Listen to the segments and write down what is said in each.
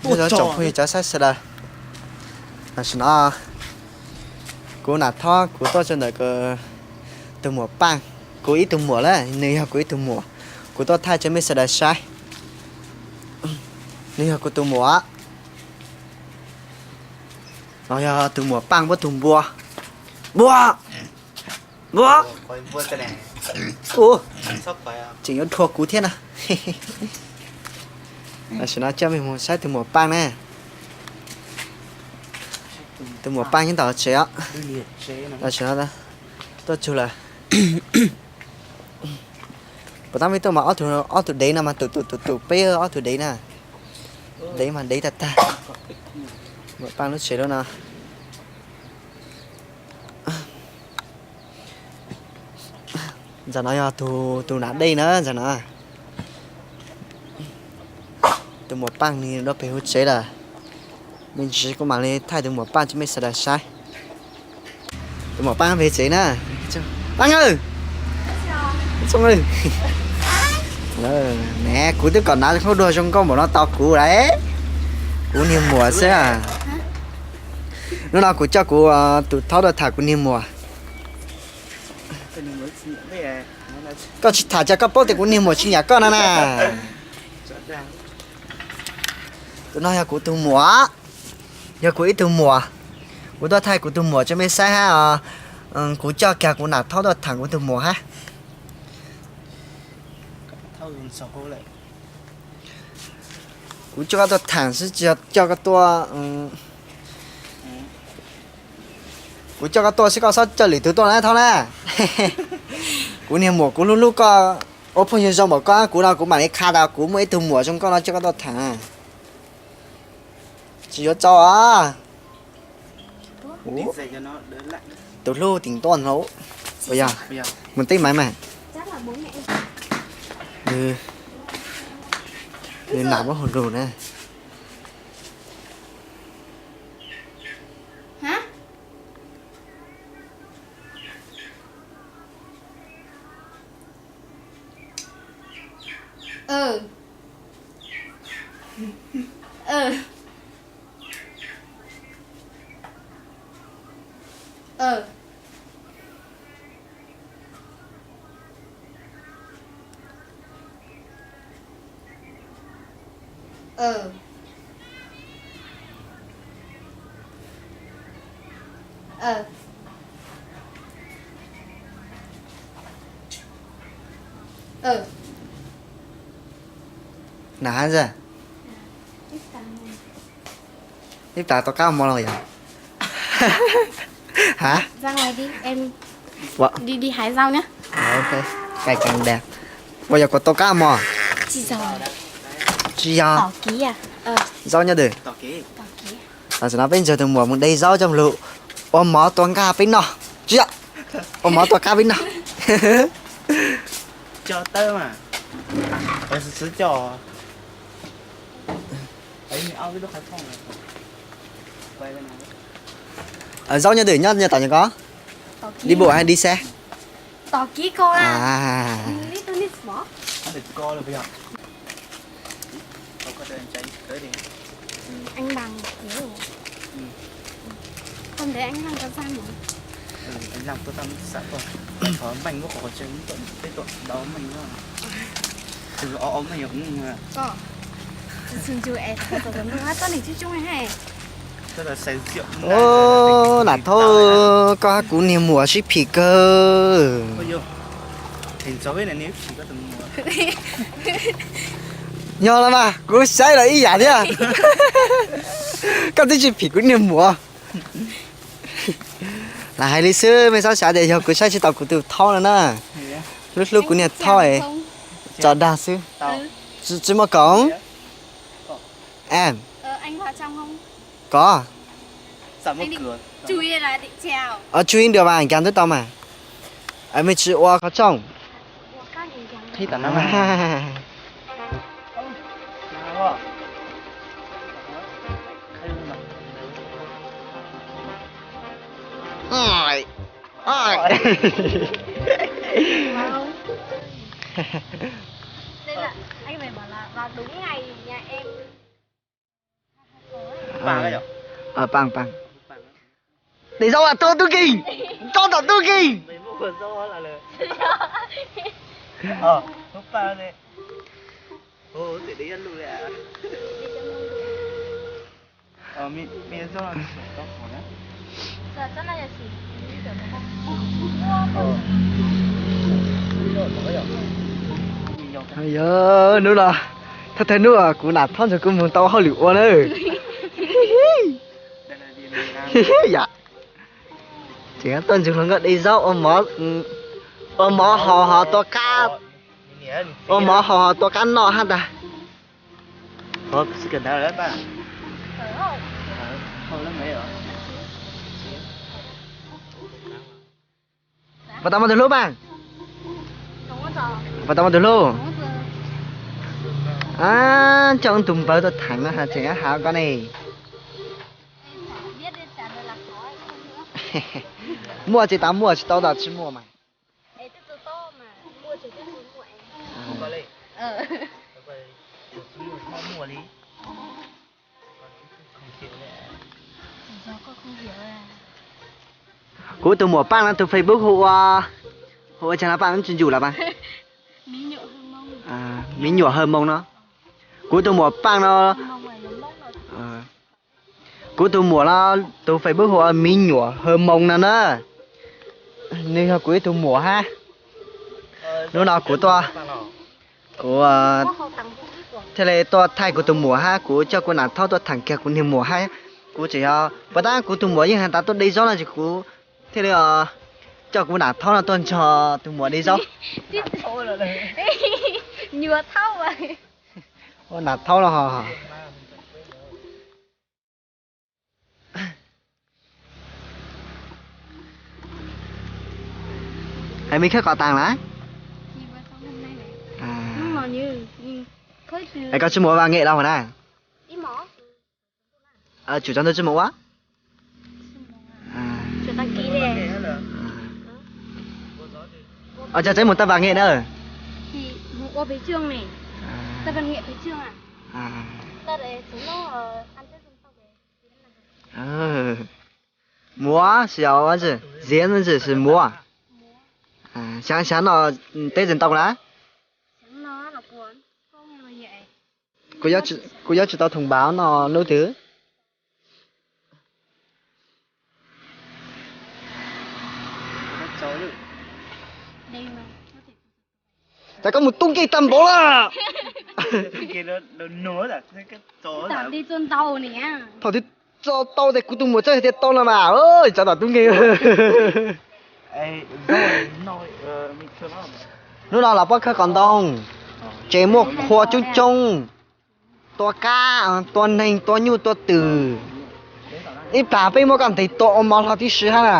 Nyob zoo tsoom phooj ywg cov saib sawv daws, tam sim no kuv Nam Thob kuv tuaj txog ntawm tus muam Paaj, kuv ib tug muam lawm, nws yog kuv ib tug muam, kuv tuaj thaij rau mej sawv daws saib. Nws yog kuv tus muam. No yog tus muam Paaj npuab tus npua. Npua! Npua! Ua, tseem yuav dhua kuv thiab na. Tam sim no coj mej mus saib tus muam Paaj na. Tus muam Paaj nyob tom tsev os. Tam sim no tuaj txog lawm. Puas tab mej tuaj mas ob tug, ob tug dev no mas tus tus tus tus peb ob tug dev na. Dev mas dev tag tag. Muam Paaj lub tsev lub no. Ntawm no yog tus, tus nam dej na ntawm no. Tus muam Paaj nws dua pem hauv tsev lawm. Me ntsis kuv mam li thaij tus muam Paaj rau mej sawv daws saib. Tus muam Paaj pem tsev na. Paaj aw! Ne, kuv twb kom nav qhaub dua zoo nkauj npaum no tau kuv lawm. Kuv niag muam xwb. Hnub no kuv coj kuv tus thaub tuaj tham kuv niag muam. Koj tsis tham cas koj paub tias kuv niag muam tsis nyiam koj no na. Tus no yog kuv tus muam, yog kuv ib tug muam. Kuv tuaj thaij kuv tus muam rau mej saib hab. Kuv coj kiag kuv nam thaub tuaj tham kuv tus muam hab. Kuv coj koj tuaj tham xwb tsis yog coj koj tuaj, kuv coj koj tuaj xwb koj txhob coj lwm tug tuaj na thaub na. Kuv niag muam kuv hlub hlub koj, ua phooj ywg zoo npaum koj kuv no kuv mam li qha tas kuv muaj ib tug muam zoo koj no coj koj tuaj tham. Tsis yuav txaus os. Tus hlub tim tuaj no. Mus teb maiv mas. Nws nam muab hauv lug na. Nam hab ntag. Ib plag tau qab mov los yog? Hab? Đi, đi hái rau nhá. Cay càng đẹp. Ua yog kuv tau qab mov? Tsis yog. Zaub nyob dwm. Tam sim no peb nrog tus muam mus de zaub coj lug ua mov tua nqaj peb noj. Tsis yog, ua mov tua qab peb noj. Zaub nyob dwm, nyob tom nyuam ko? Đi bộ hay đi xe? Nam Thoob, koj hab kuv niag muam sib phim kawg. Yog los mas kuv saib los ib yam thiab. Koj twb tsis phim kuv niag muam. Lam hais li xwb, mej txhob xav tias yog kuv saib tsis taus kuv tus Thaub no na. Hlub hlub kuv niag Thaub, tso dag xwb. Tsis muaj koom. Em, có. Chui đi được mà, nkaag twb tau mas. Mej tsis ua qhov rooj. Đây là anh này bảo là vào đúng ngày nhà em. Paj, paj. Dej zaub a, tub tub kis, tso tom tub kis. Yog hnub no, thawj thawj hnub kuv nam thob nrog kuv mus tau hauj lwm ua na. Yam, tseem tuaj ntsug hluas nkauj de zaub ua mov haus ho tua qab, ua mov haus ho tua qab noj hab ntag. Puas tau muaj tus hlub mas? Puas tau muaj tus hlub? Coj tus npawg tuaj theem no tseem has koj ne. Muaj tsis tau, muaj tsis tau tas tsis muaj mas. Kuv tus muam Paj no tus Facebook hu ua, hu ua cas no Paj, tsis ncu lawm Paj? Me nyuam Hawj Moo no. Kuv tus muam Paj no, kuv tus muam no tus Facebook hu ua Me Nyuam Hawj Moo no na. Nws yog kuv ib tug muam hab. Hnub no kuv tuaj, kuv thiaj li tuaj thaij kuv tus muam hab kuv coj kuv nam thaub tuaj theem kiag kuv niag muam hab. Kuv tseem yog puas tab kuv tus muam yeej has tas tuaj de zaub no ces kuv thiaj li coj kuv nam thaub no tuaj nrog tus muam de zaub. Ua nam thaub no ho. Hais me khawb qos taag lawm. Es koj tsis mus ua vas nkem los na? Tsum cov ntawd tsis mus ua. Ua cas tsis mus tau vas nkem na? Muav, xiav ntsis, xiav ntsis sis muav. Xyaav xyaav no teb tsis tau na. Kuv yuav tsis tau thoom npav no lub twg. Cas koj mus tub nkeeg tag npaum lawm? Thaum twg tso tau tes kuv tus muam txawj hais tias tau no mas, tso tom tub nkeeg. Hnub no los pab khawb qos ntoo, tsev muaj qhua coob coob, tua qab, tua neeg, tua nyuj, tua twm. Ib plag peb muab koj ntes tua ua mov hlo tib si hab na.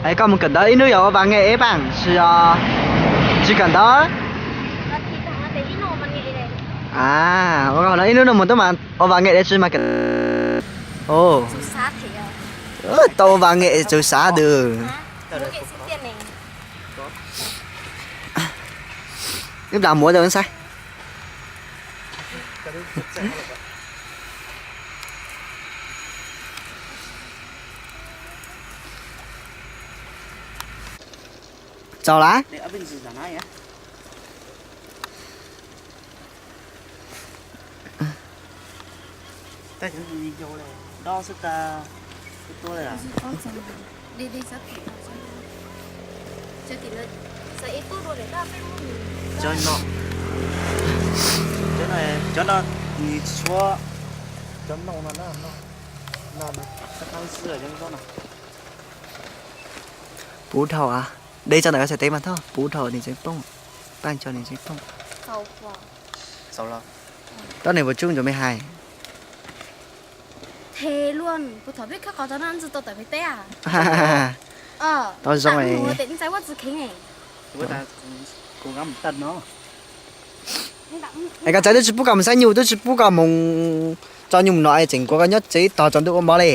Es koj mus kawm ntawv ib hnub yuav ua vas nkem ib paam tsis yog? Tsis kawm ntawv. Ua no ib hnub no mus tub mas ua vas nkem tsis mas kawm. Tau ua vas nkem txawv xav dws. Ib plag muav rau saib. Txaus lawm. Cov no, cov no, cov no nws tshuav, cov no no, no, no, xwb no. Puv dhau, de tso ntawm ko txhais tes mas thoj, puv dhau nws tseem poob, paj nco nws tseem poob. Txaus los. Tau nws puas tsuj ntsuas me hais. Tau zoo. Es koj txawv twb tsis pub koj mus xab nyuj, twb tsis pub koj mus tso nyuj mus no es tseem kuas koj nyob tsev ib tog tsaus ntuj ua mov li.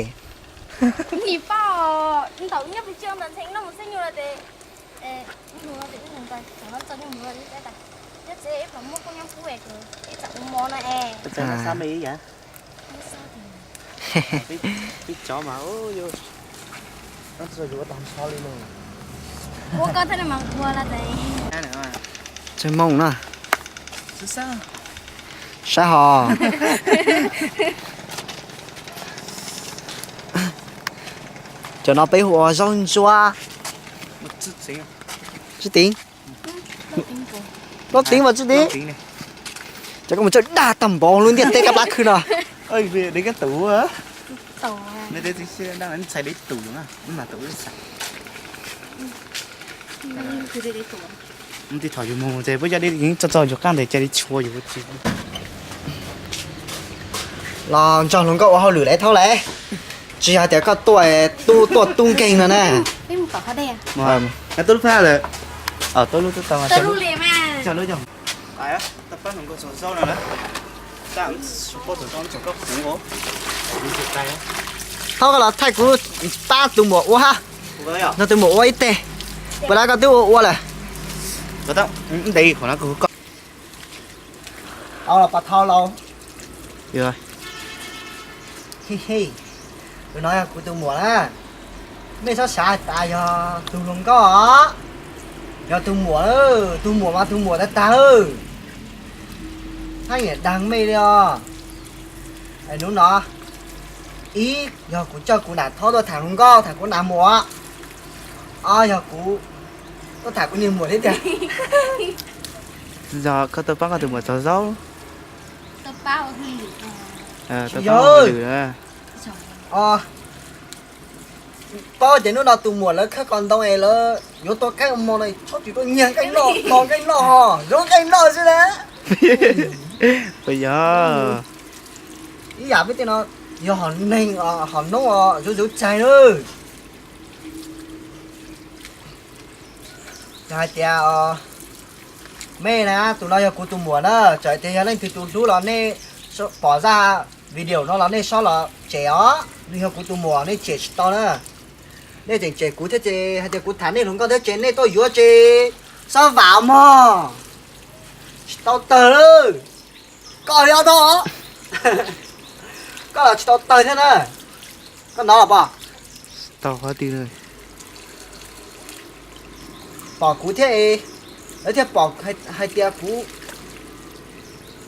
Ib tsov mas, tsawg moo no. Saib hos. Cov no peb hu ua zaub ntsuab. Tsis tim. Zaub tim mas tsis tim. Cov koj mus tsaws dag tag npaum lub ntiaj teb kab plab khwb no. Thaum yus mus ces puab coj dej yeej txog txog yus qab ntawd cia li tshua yus tsis. Los nrog hluas nkauj ua hauj lwm lawm thaub lawm. Tsis yog tias koj tuaj, tuaj tub nkeeg no na. Tub lub phab lawm. Tub lub tub tau. Thaub koj los thaij kuv pab tus muam ua hab. Nrog tus muam ua ib teg. Puas lawv koj twb ua ua lawm. Tau los pas thau lauj. Tus no yog kuv tus muam na. Mej txhob xav tas yog tus hluas nkauj os. Yog tus muam, tus muam mas tus muam tag tag lawm. Haj yam dag mej li os. Hnub no, ib, yog kuv coj kuv nam thaub tuaj tham hluas nkauj tham kuv nam muam. Ob, yog kuv tuaj tham kuv niag muam thiab tiag. Yog koj tuaj pab koj tus muam txog zaub. Tuaj pab ua hauj lwm. Paub ces hnub no tus muam lawv khawb qos ntoo es lawv yuav tua qaib ua hmo no txhob tsis tuaj nyiag nqaij noj, tos nqaij noj ho zoo nqaij noj xwb na. Puas yog? Ib yam peb tej no yog hom neeg hom noob os, zuv zuv txaig na. Yog hais tias, mej na, tus no yog kuv tus muam na, txawm tias yog leej twg tus hlub los nej pom zaj video no los nej sob los tsem os, nws yog kuv tus muam nej tsem tsis tau na. Nej tseem tsem kuv thiab ces hais tias kuv tham nej hluas nkauj thiab ces nej tuaj yuav ces xob vam mog. Tsis tau tawg lawm. Koj li ob tog, koj los tsis tau tawg thiab na. Koj hnov los pom? Pom kuv thiab es lawv thiaj pom hais tias kuv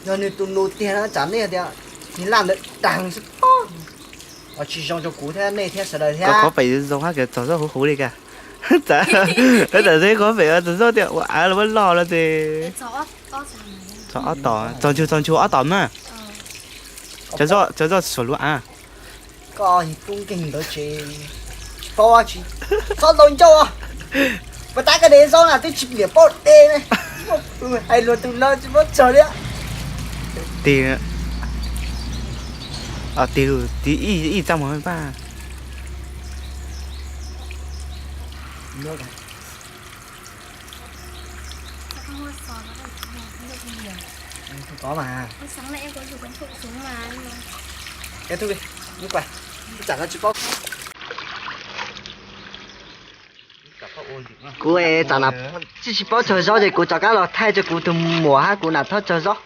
yog nws tus nus tiag na, tsam nej tias nws laj ntawd dag xwb pob. Os, tsis zoo rau kuv thiab nej thiab sawv daws thiab. Qhov pem zoo hab, txog zaub huv huv li ka. Txawm, txawm qhov pem txog zaub tias ua av los muab loj los ces. Txog ob tom, txog ntsug, txog ntsug ob tom mas. Cov zaub suam lub av. Koj tub nkeeg ntawd ces tsis paub tsis txhob ntaus ncauj. Pas tab koj de zaub na twb tsis liam paub de ne. Hais luag tus no tsis paub tsawg li. Tig, tig, tig ib txaj muag paj. Kuv mas, kuv tsam no tsis paub. Kuv tsam no tsis, tsis paub tsawg zaub ces kuv rov qab los thaij rau kuv tus muam hab kuv nam thaub tsawg zaub.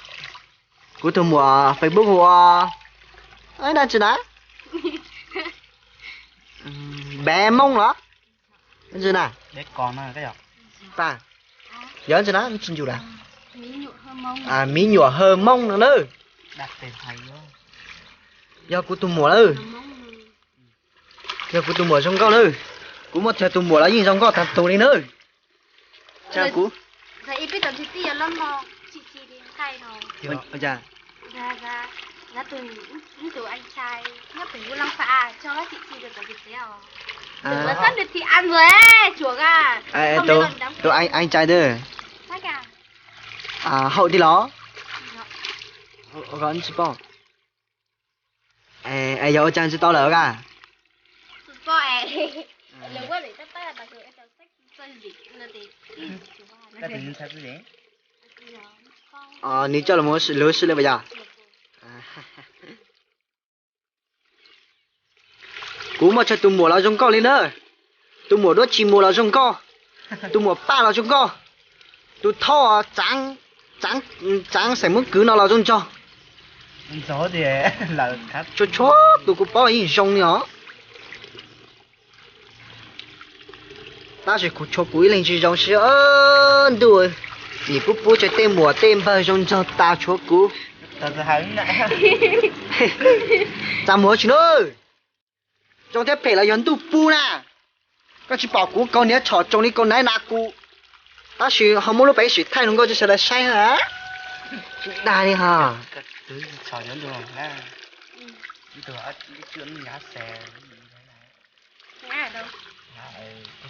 Kuv tus muam Facebook hu ua, dab tsi na? Npev Moob los? Dab tsi na? Yog dab tsi na? Tsis ncu na. Miv Nyuam Hawj Moob no na. Yog kuv tus muam lawm. Yog kuv tus muam zoo nkauj na. Kuv muaj txhua tus muam los yeej zoo nkauj tag tus li na. Kuv, tus anh trai twg, hauj di los, tsis paub, yog ua cas tsis tau lawm ka? Nws coj los ua lus sib li puas yog? Kuv muaj tsawg tus muam los zoo nkauj li na. Tus muam duab tsis mus los zoo nkauj, tus muam paj los zoo nkauj, tus thauj txaav xeem Hmoob Kwv no los zoo nraug. Txhua txhua tus kuv paub yeej zoo li os. Tab sis kuv tshuav kuv ib leeg tsis zoo xwb. Ntuj, nim pub pub tsawg tej muam tej npawg zoo nraug tas tshuav kuv. Txaj muag tsis na. Zoo thiab phem los yog ntuj pub na. Koj tsis pom kuv kaus hniav tshom tsoos li kaus hniav nas kuv, tab sis ho muab lub peev xwm thaij hluas nkauj rau sawv daws saib. Tsis dag li ho.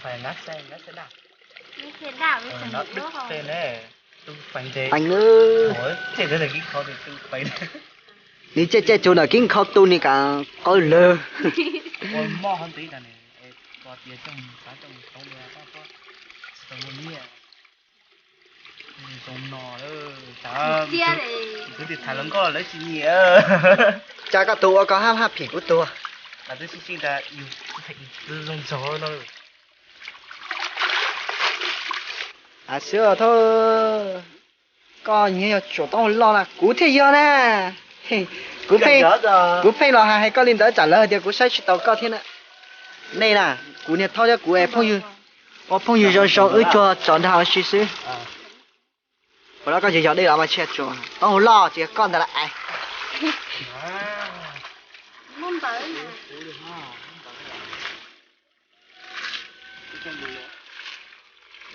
Peev, nws caij caij tsuas ntawm kib nkhaus tu nws kam qawb lawg. Cas koj tus ua koj haj haj phem kuv tus. Xwb thab, koj nyiam yog tsuas toob loj na, kuv thiaj yog na. Kuv pheej los hais hais koj li ntawd tsam lawv hais tias kuv saib tsis taus koj thiab na. Nej na, kuv niag thaub thiab kuv ua phooj ywg zoo zoo wb tsuag tso dag ua si xwb. Puas no koj tsis yog dej los mas tsis yog tsuas toob loj tsis yog koj ntawd lawm es.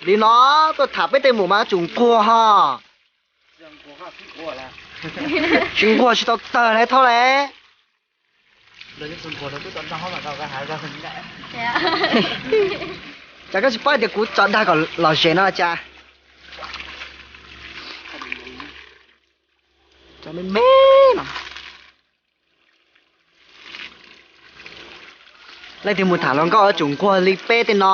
Li no tuaj tham peb tej muam mas tsum nquag ho. Tsis nquag tsis tau tawg li thab li. Cas koj tsis paub tias kuv tso dag kom lom zem no cas? Leej twg mus tham hluas nkauj tsum nquag li peb tej no.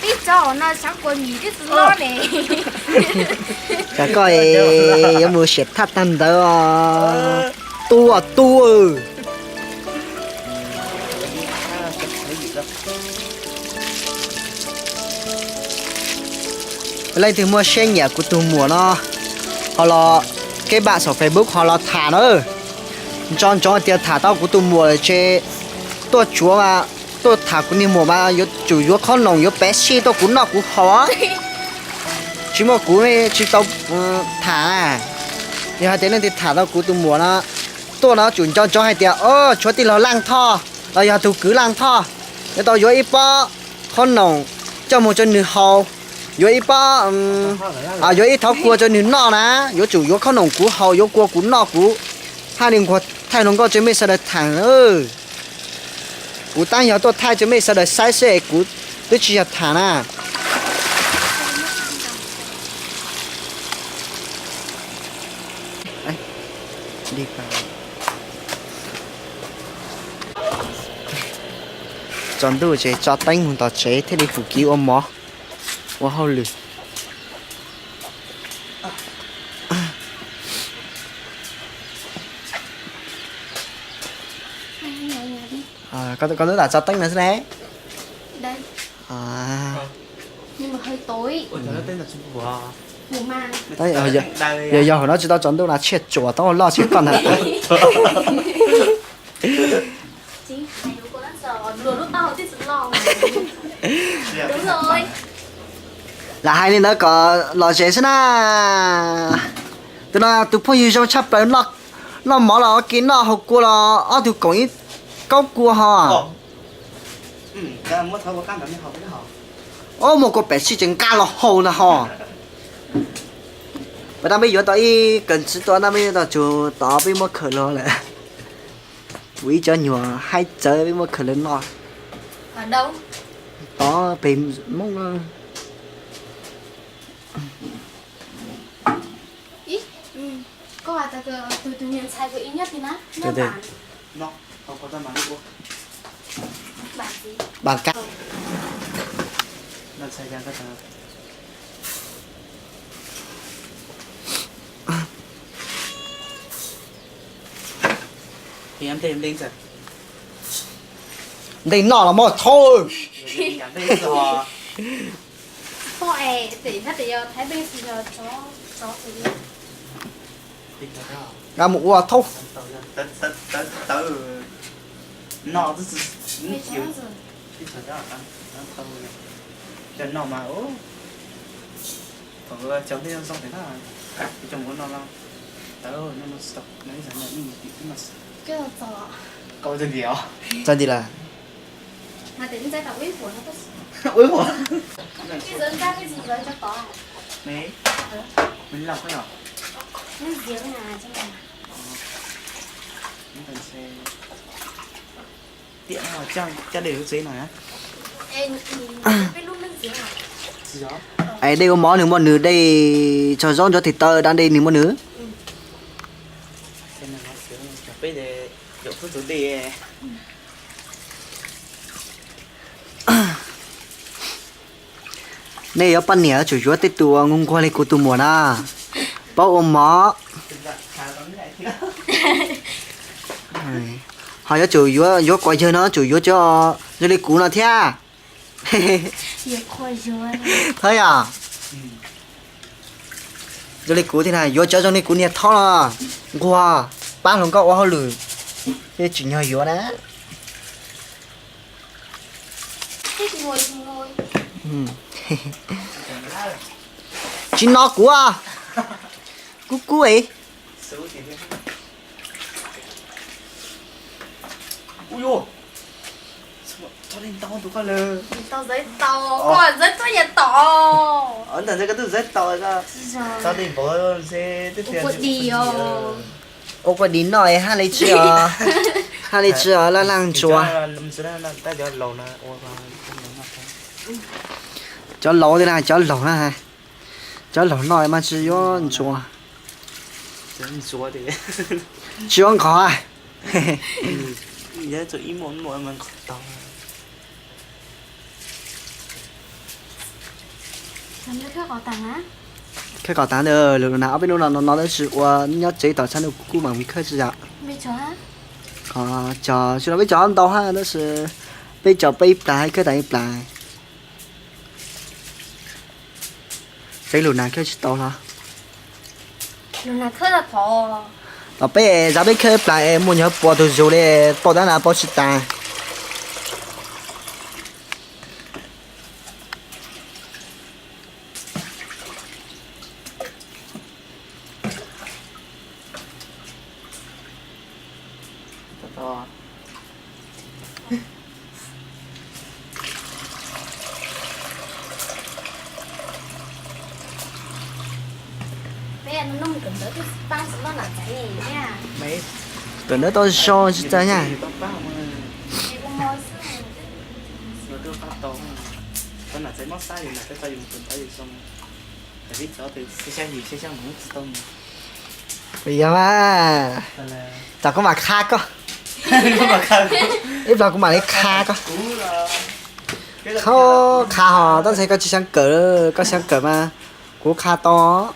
Tib tsob no sab kua mis tib txwv no ne. Cas koj yuav mus siam thaj tag ntawd os. Tu os tu. Leej twg muaj siab nyiam kuv tus muam no, ho los kev npam saum Facebook ho los tham na. Nco ntsoov tias tham tau kuv tus muam lawm ces tuaj tsuav mas, tuaj tham kuv niag muam mas yuav tsum yuav khob noom yuav pev sij tuaj kuv noj kuv haus. Tsis muaj kuv tsis tau tham. Yog hais tias leej twg tham tau kuv tus muam no, tuaj no tsum nco ntsoov hais tias, o, tshuav tij laug Laj Thoj los yog tus kwv Laj Thoj, yuav tau yuav ib pob khob noom coj mus rau nws haus, yuav ib pob, yuav ib thauv kua rau nws noj na, yuav tsum yuav khob noom kuv haus, yuav kua kuv noj kuv. Haj li nquag thaij hluas nkauj rau mej sawv daws tham. Kuv tab yog tuaj thaij rau mej sawv daws saib xwb es kuv twb tsis yog tham na. Tsaus ntuj ces tso teeb mus tom tsev thiaj li pum kiv ua mov, ua hauj lwm. Koj twb tam tso teeb no xwb ne. Yog yog hauv no tsis tau tsaus ntuj no tshiaj tsuas tau loj tsis koj ntag. Lam hais li ntawd kom lom zem xwb na. Tus no tus phooj ywg zoo tshaj plaws, noj mov los ua ke, noj haus kua los ob tug koom ib kaub kua ho. Ob, muaj kua pem sij tseem nqa los haus ntag ho. Pab dab peb yuav tau ib kawm ntxwv tua dab peb yuav tau tsug tod peb muab khaws los lawm. Kuv ib cov nyuag haib txawv peb muab khaws lawv noj. Tod pem Hmoob. Npam kab. Ntes noj los muab thaub. Nqa mus ua thaub. Txawj nti lawm. Es dej ua mov nws muaj nws, dej tsaug zaub ntsuab tes taw da dej nws muaj nws. Nej yuav poj niam yuav tsum yuav tej tus nquag nquag li kuv tus muam na, paub ua mov. Ho yuav tsum yuav, yuav quas yawg no yuav tsum yuav cov zoo li kuv no thiab. Thov yom, zoo li kuv thiab na, yuav cov zoo li kuv niag thob no, nquag, pab hluas nkauj ua hauj lwm, tsis nyog yuav na. Tsis no kuv, kub kub es. Ua kua dis noj es haj li tsi os, haj li tsi os laj laj ntsuas. Cov laus tiag na, cov laus na, cov laus noj mas tsis yuav ntsuas, tsis yuav nqhos. Khawb kom tas ntawd, lwm na ob peb hnub no no tab sis ua nyob tsev tom tshaj no kuj mam li khawb tsis yom. Cov tsis no peb cov ntau hab tab sis peb cov peb ib plag khawb tas ib plag. Peb lub nas khawb tsis tau los? Tom peb zaj peb khawb ib plag es muaj nyuag puas tus zus li, paub tab na paub tsis tas. Kawm ntawv tau zoo tsis txawj nyaj. Yog mas, tom kuv mam qha koj, ib plag kuv mam li qha koj. Qha, qha hos tab sis koj tsis xyav kawm, koj xyav kawm mas kuv qha tau.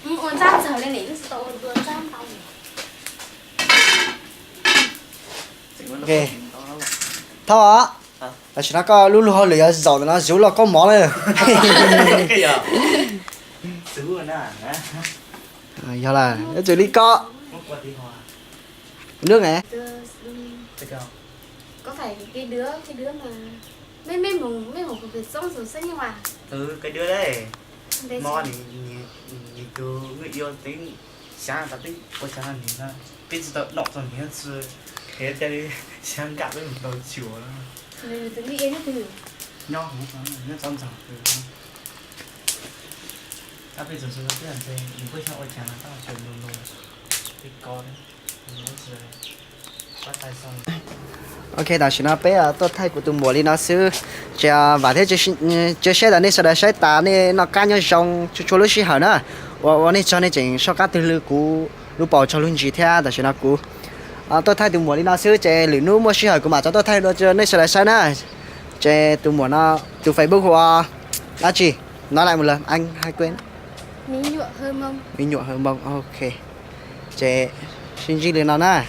Mus ua ntsab ntxawg li nim tsis tau ua ntsab ntau. Ok. Thauj os, tam sim no koj lub luag hauj lwm yuav zaum ntawm no zuv lauj kaub mov lawm. Yog lawm, yuav tsum li ko. Nước này. Có phải cái đứa, cái đứa mà mấy, mấy mùng, mấy mùng của Việt Dũng rồi sao nhưng mà cái đứa đấy, nó thì nhìn, nhìn từ người yêu tính sáng tao tính ôi chà nhìn nó cái gì tao đọc rồi nhìn nó xưa thế cho đi sáng cả với một đầu chiều đó. Nyob không có, nyob trong giờ từ đó. Tao bây giờ sẽ nói tiếp là gì, mình có sao ôi chà là tao phải luôn luôn cái có đấy. Ok, tam sim no peb tuaj thaij kuv tus muam li no xwb. Ces vam thiab cia siab tias nej sawv daws saib tas nej noj qab nyob zoo txhua txhua lub sij hawm na. Ua ua nej tsaug nej tseem soj qab twg li kuv lub paus tsaug lub ntsis thiab. Tam sim no kuv tuaj thaij tus muam li no xwb ces lwm hnub muaj sij hawm kuv mam tso tuaj thaij dua rau nej sawv daws saib na. Ces tus muam no tus Facebook hu ua dab tsi? Nói lại một lần, anh hay quên. Mí Nyuam Hơ Mông, ok. Ces sib ntsib li no na.